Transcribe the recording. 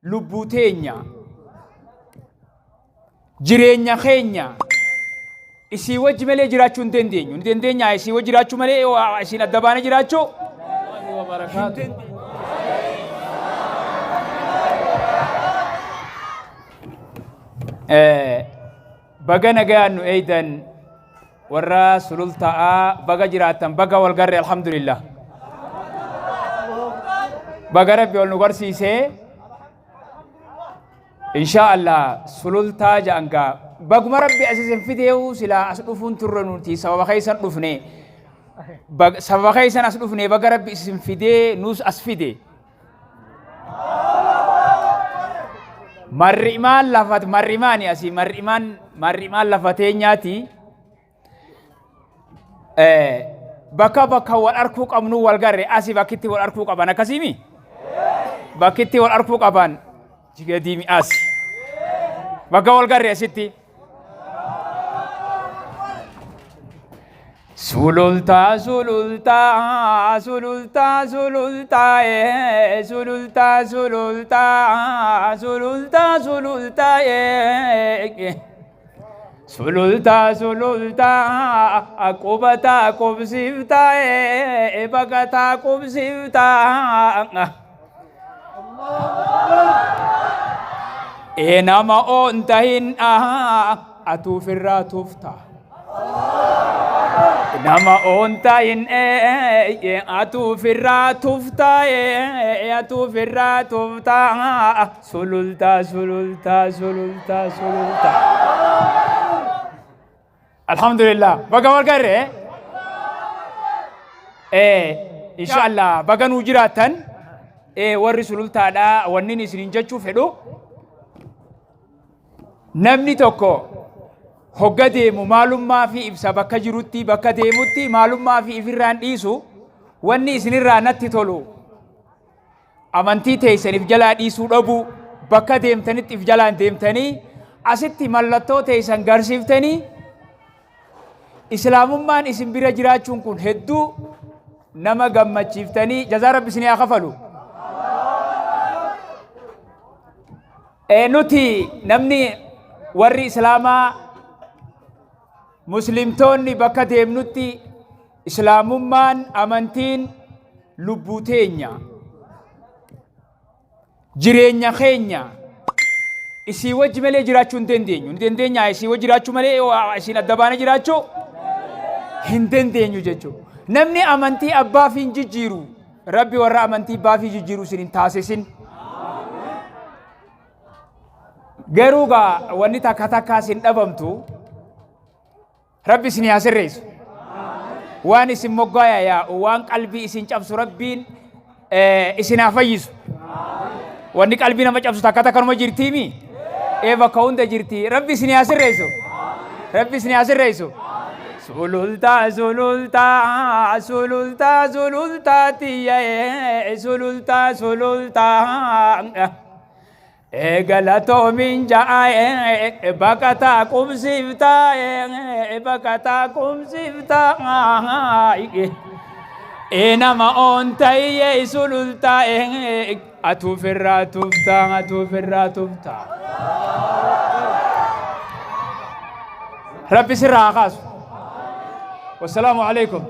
Lubbuu teenya, jireenya keenya isii wajji malee jiraachuu hin dandeenyu. Ni dandeenya isii wajji jiraachuu malee isiin adda baanee jiraachuu hin dandeenyu. Baga nagayaan nu eeydan warra sululta'aa, baga jiraattan, baga wal garre, alhamdulillah. Baga Rabbi wal nu garsiisee. Insha Allah sulultaa ja'an gaa baguma Rabbi as isin fideewu, silaa as dhufuun turre, nuti sababa keessan dhufne, sababa keessan as dhufne, baga Rabbi isin fidee nus as fide. Marri'imaan lafa marri'imaani asii marri'imaan marri'imaan lafa teenyaati. Bakka bakka wal arkuu qabnu wal garre, asii bakkitti wal arkuu qaban akkasiimi? Bakkitti wal arkuu qaban gadiimi as. Bakka wal garre asitti. Sulultaa sulultaa sulultaa sulultaa ee sulultaa sulultaa sulultaa sulultaa ee sulultaa sulultaa qubataa qubsiiftaa ee baqataa qubsiiftaa ee nama oon tahin atuuf irraa tuftaa. Nama oon tahin atuuf irraa tuftaa, atuuf irraa tuftaa, sulultaa sulultaa sulultaa sulultaa. Alhamdulillah, baga wal garre. Inshallah baga nuu jiraattan warri sulultaadha. Wanni isinin jechuu fedhu, namni tokko hogga deemu maalummaa fi ibsa bakka jirutti, bakka deemutti maalummaa fi ifirraan dhiisu. Wanni isinirraa natti tolu amantii teessaniif jalaa dhiisuu dhabuu, bakka deemtanitti if jalaan deemtanii asitti mallattoo teessan garsiiftanii islaamummaan isin bira jiraachuun kun hedduu nama gammachiiftanii, jazaa Rabbi isinii haa kafalu. Nuti namni warri islaamaa muslimtoonni bakka deemnutti islaamummaan amantiin lubbuu teenya, jireenya keenya isii wajji malee jiraachuu hin dandeenyu. Ni dandeenya isii wajji jiraachuu malee isiin adda baanee jiraachuu hin dandeenyu jechuudha. Namni amantii abbaa fi hin jijjiiru, Rabbi warra amantii abbaa fi jijjiiru isin hin taasisin. Garuu gaa wanni takka takkaa isin dhabamtu, Rabbi isin haa sirreessu. Waan isin moggaaya yaa'u, waan qalbii isin cabsu Rabbiin isin haa fayyisu. Wanni qalbii nama cabsu takka takkanuma jirtiimi? Ee, bakka hunda jirti. Rabbi isin haa sirreessu. Rabbi isin haa sirreessu. Sulultaa sulultaa sulultaa sulultaa tiyya sulultaa sulultaa. Galatoomin ja'a, baqataa qubsiiftaa, baqataa qubsiiftaa. Nama oon ta'iyyee sulultaa atuuf irraa tuftaa, atuuf irraa tuftaa. Rabbi sirraa haa kaasu. Wassalaamu alaikum.